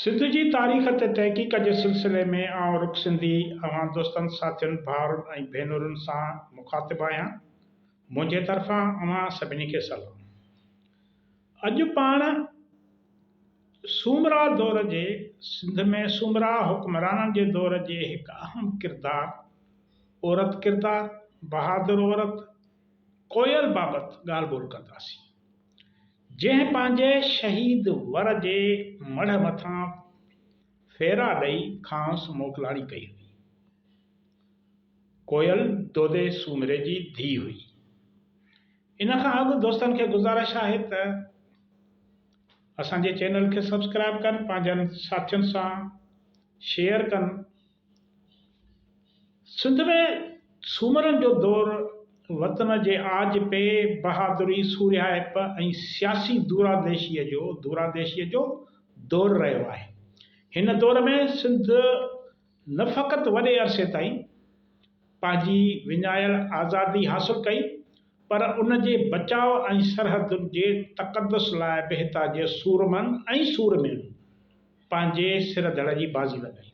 سنڌ جي تاريخ تي تحقيق جي سلسلي ۾ آئون رڪ سنڌي اوهان دوستن، ساٿين، ڀائرن ۽ ڀينرن سان مخاطب آهيان. منهنجي طرفان اوهان سڀني کي سلام. اڄ پاڻ سومرا دور جي سنڌ ۾ سومرا حڪمرانن جي دور جي هڪ اهم ڪردار، عورت ڪردار، بهادر عورت ڪوئل بابت ڳالهه ٻولهه ڪنداسين. جنهن پنهنجي شهيد ور جي مڙهه مٿان ڦيرا ڏئي کانئس موڪلاڻي ڪئي هئي. ڪوئل دودي سومري جي ڌيء هئي. ان کان اڳ دوستن کي گذارش آهي ته اسان جي چينل کي سبسڪرائب ڪن، پنهنجن ساٿين سان شيئر ڪن. سنڌ ۾ سومرن جو دور وطن جي آجپي، بهادري، سورهيائپ ۽ سياسي دورانديشيء جو دورانديشيء جو دور رهيو آهي. هن دور ۾ سنڌ نه فقط وڏي عرصي تائين پنهنجي وڃايل آزادي حاصل ڪئي، پر ان جي بچاء ۽ سرحدن جي تقدس لاء به هتان جي سورمن ۽ سورمين پنهنجي سر ڌڙ جي بازي لڳائي.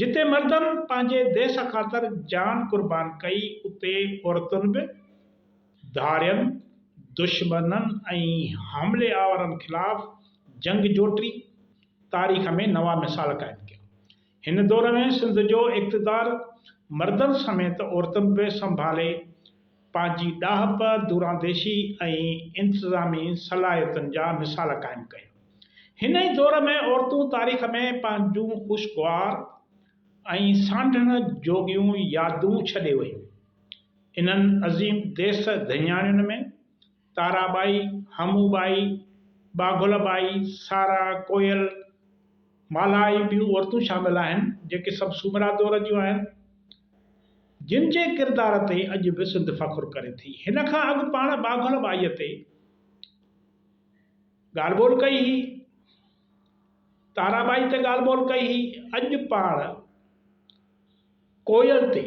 جتي مردن پنهنجي ديس خاطر جان قربان ڪئي اتي عورتن به ڌارين، دشمنن ۽ حملي آورن خلاف جنگ جوٽي تاريخ ۾ نوان مثال قائم ڪيا. هن دور ۾ سنڌ جو اقتدار مردن سميت عورتن به سنڀالي پنهنجي ڏاهپ، دورانديشي ۽ انتظامي صلاحيتن جا مثال قائم ڪيا. هن ئي دور ۾ عورتون تاريخ ۾ پنهنجون خوشگوار ۽ سانڍڻ جوڳيون يادون ڇڏي ويون. انهن عظيم ديس ڌڃاڻين ۾ تارا ٻائي، همون ٻائي، ٻاگهل ٻائي، سارا، ڪوئل، مالها ۽ ٻيون عورتون شامل آهن، جيڪي سڀ سومرا دور جون آهن، جن جي ڪردار تي اڄ به سنڌ فخر ڪري ٿي. هن کان اڳ پاڻ ٻاگهل ٻائيء تي ڳالهه ٻولهه ڪئي هئي، تارا ٻائي تي ڳالهه ٻولهه ڪئي هئي، اڄ پاڻ ڪوئل تي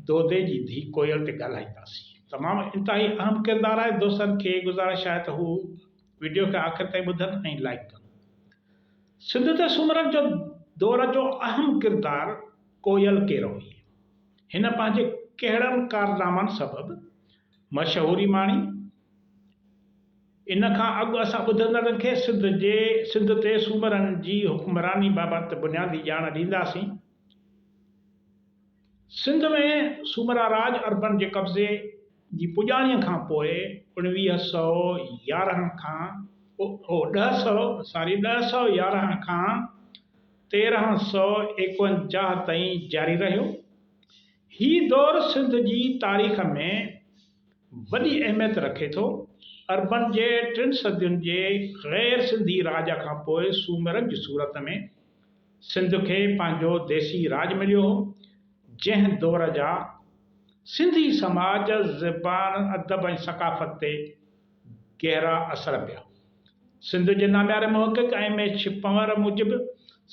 دودي جي ڌي ڪوئل تي ڳالهائينداسين. تمام انتهائي اهم ڪردار آهي دوستن کي گذارش آهي ته هو وڊيو کي آخر تائين ٻڌن ۽ لائيڪ ڪن. سنڌ تي سومرن جو دور جو اهم ڪردار ڪوئل ڪير هئي. هن پنهنجي ڪهڙن ڪارنامن سبب مشهوري ماڻي؟ ان کان اڳ اسان ٻڌندڙن کي سنڌ جي سنڌ تي سومرن جي حڪمراني بابت بنيادي ڄاڻ ڏينداسين. سنڌ ۾ سومرا راڄ عربن جي قبضي جي پڄاڻيء کان پوء 1911 کان 10 سو ساري 1011 کان 1351 تائين جاري رهيو. هي دور سنڌ جي تاريخ ۾ وڏي اهميت رکي ٿو. عربن جي ٽن صدين جي غير سنڌي راڄ کان پوء سومرن جي صورت ۾ سنڌ کي پنهنجو ديسي راڄ مليو هو، جنهن دور جا سنڌي سماج، زبان، ادب ۽ ثقافت تي گهرا اثر پيا. سنڌ جي نامياري محقق ايم ايڇ پنهور موجب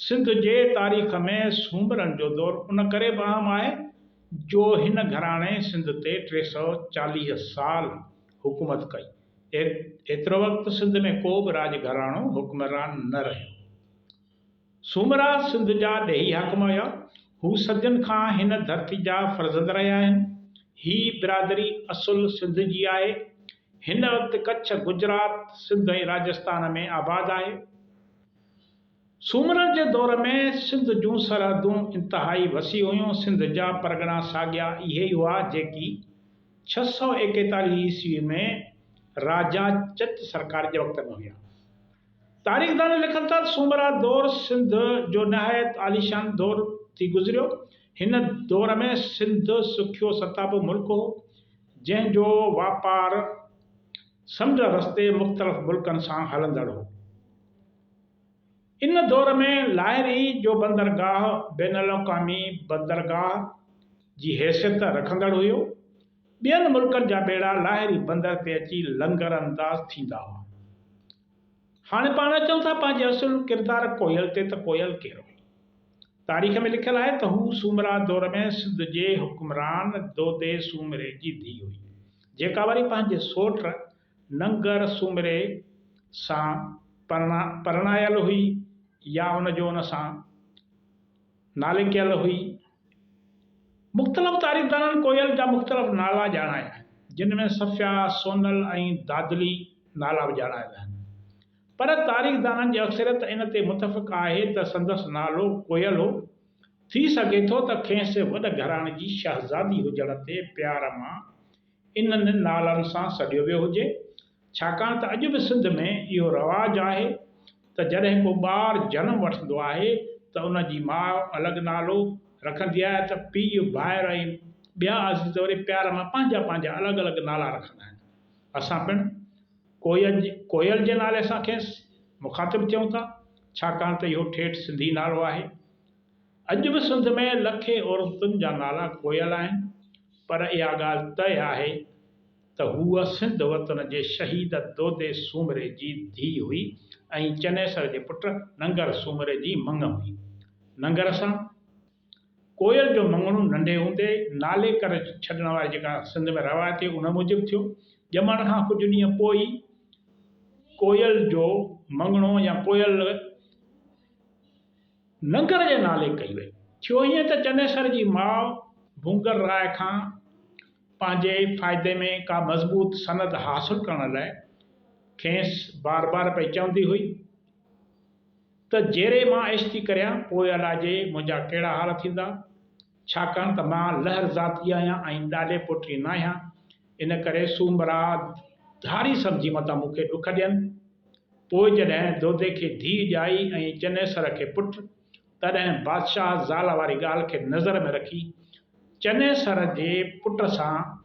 سنڌ جي تاريخ ۾ سومرن جو دور ان ڪري به اهم آهي جو هن گهراڻي سنڌ تي 340 سال حڪومت ڪئي. ايترو وقت سنڌ ۾ ڪو به راڄ گهراڻو حڪمران نه رهيو. سومرا سنڌ جا ڏيهي حاڪم هيا. هو صدين کان هن ڌرتي جا فرزند رهيا آهن. هي برادري اصل سنڌ جي آهي. هن وقت ڪڇ، گجرات، سنڌ ۽ راجستان ۾ آباد آهي. سومرن جي دور ۾ سنڌ جون سرحدون انتهائي وسيع هيون. سنڌ جا پرڳڻا ساڳيا اهي ئي هئا، جيڪي 641 عيسوي ۾ راجا چچ سرڪار جي وقت ۾ هيا. تاريخدان لکن ٿا ته سومرا دور سنڌ جو نهايت عاليشان دور ٿي گذريو. هن دور ۾ سنڌ سکيو ستابو ملڪ هو، جنهن جو واپار سمنڊ رستي مختلف ملڪن سان هلندڙ هو. ان دور ۾ لاهري جو بندرگاهه بين الاقوامي بندرگاهه جي حيثيت رکندڙ هيو. ٻين ملڪن جا ٻيڙا لاهري بندر تي اچي لنگر انداز ٿيندا هئا. هاڻي پاڻ اچون ٿا پنهنجي اصل ڪردار ڪوئل تي ته ڪوئل ڪير هئي؟ تاريخ ۾ لکيل آهي ته هو سومرا دور ۾ سنڌ جي حڪمران دودي سومري جي ڌيء هئي، جيڪا وري پنهنجي سوٽ ننگر سومري سان پرڻايل هئي يا ان جو ان سان نالي ڪيل هئي. مختلف تاريخدانن ڪوئل جا مختلف نالا ڄاڻايا آهن، جن ۾ صفيا، سونل ۽ دادلي نالا به ڄاڻايل آهن. پر تاريخدانن جي اڪثريت ان تي متفق آهي ته سندس نالو ڪوئل هو. ٿي سگهي ٿو ته کيس وڏ گهراڻي جي شهزادي هجڻ تي پيار مان انهن نالن سان سڏيو ويو هجي، ڇاڪاڻ ته اڄ به سنڌ ۾ اهو رواج آهي ته جڏهن ڪو ٻار جنم وٺندو آهي ته ان جي ماء الڳ نالو رکندي آهي ته پيء، ڀائر ۽ ٻيا عزيز وري پيار مان پنهنجا پنهنجا الڳ الڳ نالا رکندا آهن. اسان پڻ ڪوئل جي نالي سان کيس مخاطب ٿيون ٿا، ڇاڪاڻ ته اهو ٺيٺ سنڌي نالو آهي. اڄ به سنڌ ۾ لکين عورتن جا نالا ڪوئل آهن، پر اها ڳالهه طئي آهي ته هوء سنڌ وطن جي شهيد دودي سومري جي ڌيء هئي ۽ چنيسر جي پٽ ننگر سومري جي مڱ هئي. ننگر سان ڪوئل جو مڱڻو ننڍي هوندي نالي ڪري ڇڏڻ واري جيڪا سنڌ ۾ روايت هئي ان موجب ٿيو. ڄمڻ کان ڪجهه ڏينهن پوء ئي ڪوئل جو مڱڻو يا ڪوئل ننگر جي نالي ڪئي وئي. ٿيو ائين ته چنيسر جي ماء ڀونگر راء کان پنهنجي فائدي ۾ ڪا مضبوط سند حاصل ڪرڻ لاء کيس بار بار پئي چوندي هئي ته جيري مان عيش ٿي ڪريان پوء الاجي منهنجا ڪهڙا حال ٿيندا، ڇاڪاڻ ته مان لهر ذاتي آهيان ۽ ڏاڏي پوٽي ناهيان، ان ڪري سومرا ڌاري سمجهي متان مون کي ڏک ڏين. پوء جڏهن دودي کي ڌيء ڄائي ۽ چنيسر کي پٽ، تڏهن بادشاهه زال واري ڳالهه کي نظر ۾ رکي چنيسر جي پٽ سان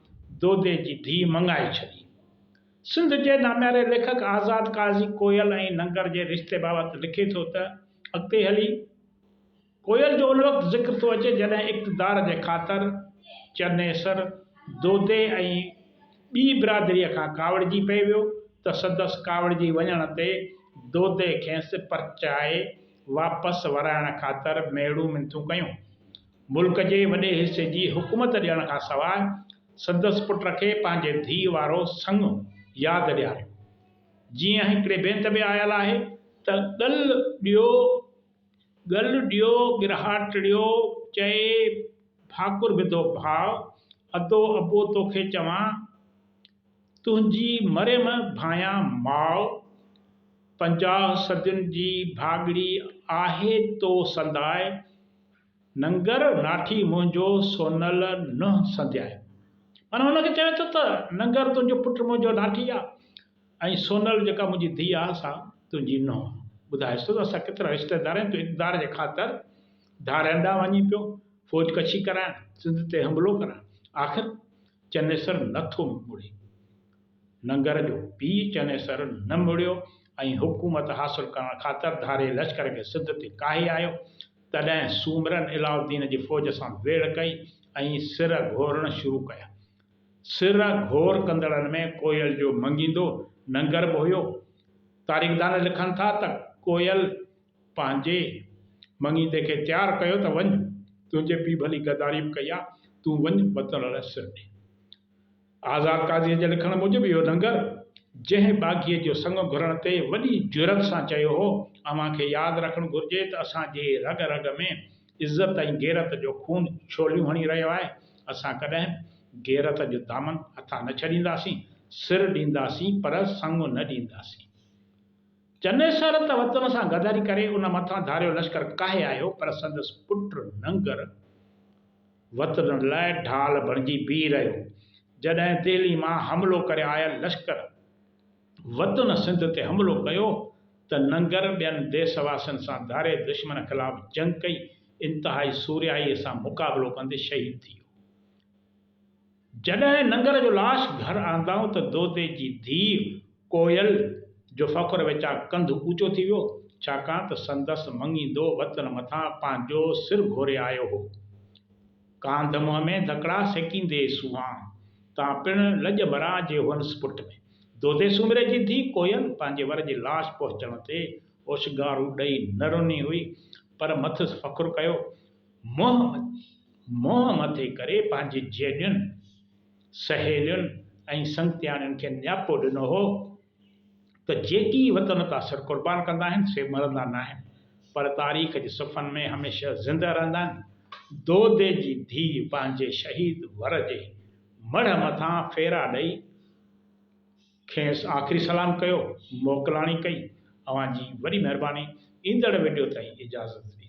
دودي جي ڌيء مڱائي ڇڏي. سنڌ جي نامياري ليکڪ آزاد قاضي ڪوئل ۽ ننگر جي رشتي بابت لکي ٿو ته، اڳتي هلي، ڪوئل جو ان وقت ذڪر ٿو اچي جڏهن اقتدار جي خاطر چنيسر دودي ۽ ٻي برادريء کان ڪاوڙجي پئي ويو ته سندس ڪاوڙجي وڃڻ تي دودي کيس پرچائي واپس ورائڻ خاطر ميڙون منٿون ڪيون. ملڪ جي وڏي حصي جي حڪومت ڏيڻ کان سواء سندس پٽ کي پنهنجي ڌيء وارو سڱ ياد ڏياريو. جيئن هڪڙي بيت ۾ آيل آهي ته ڳل ڏيو ڳل ڏيو ڳرهاٽڙيو چئي ڀاڪر وڌو ڀاء ادو ابو توکي چوان تنهنجي مريم ڀانيان ماء 50 صدين جي ڀاڳڙي آهي تو سنداء ننگر ناٺي منهنجو سونل ننهن سندياء معنيٰ هن کي چوي ٿو ته ننگر تنهنجو پٽ منهنجو ناٺي آ ۽ سونل جيڪا منهنجي ڌيء آ سا تنهنجي نونهن آ. ٻڌائيس ٿو ته اسان ڪيترا رشتيدار آهيون، تون اقتدار جي خاطر ڌارين ڏانهن وڃين پيو، فوج ڪشي ڪرائڻ، سنڌ تي حملو ڪرائڻ. آخر چنيسر نه ٿو مڙي. ننگر جو پيء چنيسر نه مڙيو ۽ حڪومت حاصل ڪرڻ خاطر ڌارئي لشڪر کي سنڌ تي ڪاهي آيو. تڏهن سومرن علاؤالدين جي فوج سان ويڙهه ڪئي ۽ سر گهورڻ شروع ڪيا. سر گهور ڪندڙن ۾ ڪوئل جو مڱيندو ننگر به هيو. تاريخدان لکن ٿا ته ڪوئل پنهنجي مڱيندي کي تيار ڪيو ته وڃ، تنهنجي پيء ڀلي غداري به ڪئي آ، تون وڃ وطن لاء سر ڏي. آزاد قاضيء جي لکڻ موجب اهو ننگر، جنهن ٻاگهيء جو سڱ گهرڻ تي وڏي جرئت سان چيو هو، اوهان کي ياد رکڻ گهرجي ته اسان جي رڳ رڳ ۾ عزت ۽ غيرت جو خون ڇوليون هڻي رهيو آهي، اسان ڪڏهن به غيرت جو دامن هٿان نه ڇڏينداسين، سر ڏينداسين پر سڱ نه ڏينداسين. چنيسر ته وطن سان غداري ڪري ان مٿان ڌاريو لشڪر ڪاهي آيو پر سندس پٽ ننگر وطن لاء ڍال بڻجي بيهي رهيو. جڏهن دهلي مان حملو ڪري آيل لشڪر وطن سنڌ تي حملو ڪيو ته ننگر ٻين ديس واسين سان ڌاري دشمن خلاف جنگ ڪئي، انتهائي سورهيائيء سان مقابلو ڪندي شهيد ٿي ويو. جڏهن ننگر جو لاش گهر آندائون ته دودي جي ڌيء ڪوئل جو فخر وچان ڪنڌ اوچو ٿي ويو، ڇاڪاڻ ته سندس مڱيندو وطن مٿان پنهنجو سر گهوري آيو هو. ڪانڌ منهن ۾ ڌڪڙا سيڪيندي سونهان، تان پڻ لڄ مران جي هئنس پٽ ۾. دودي سومري جي ڌيء ڪوئل پنهنجي ور جي لاش پهچڻ تي اوڇنگارون ڏئي نه رني هئي، پر مٿس فخر ڪيو. منهن منهن مٿي ڪري پنهنجي جيڏين، سهيلين ۽ سنگتياڻين کي نياپو ڏنو هو ته جيڪي وطن تان سر قربان ڪندا آهن، سي مرندا ناهن. پر تاريخ جي صفحن ۾ هميشه زنده رهندا آهن. دودي جي ڌيء پنهنجي شهيد ور جي مڙهه مٿان ڦيرا ڏئي کيس آخري سلام ڪيو، موڪلاڻي ڪئي. اوهان جي وڏي مهرباني. ايندڙ وڊيو تائين اجازت ڏيو.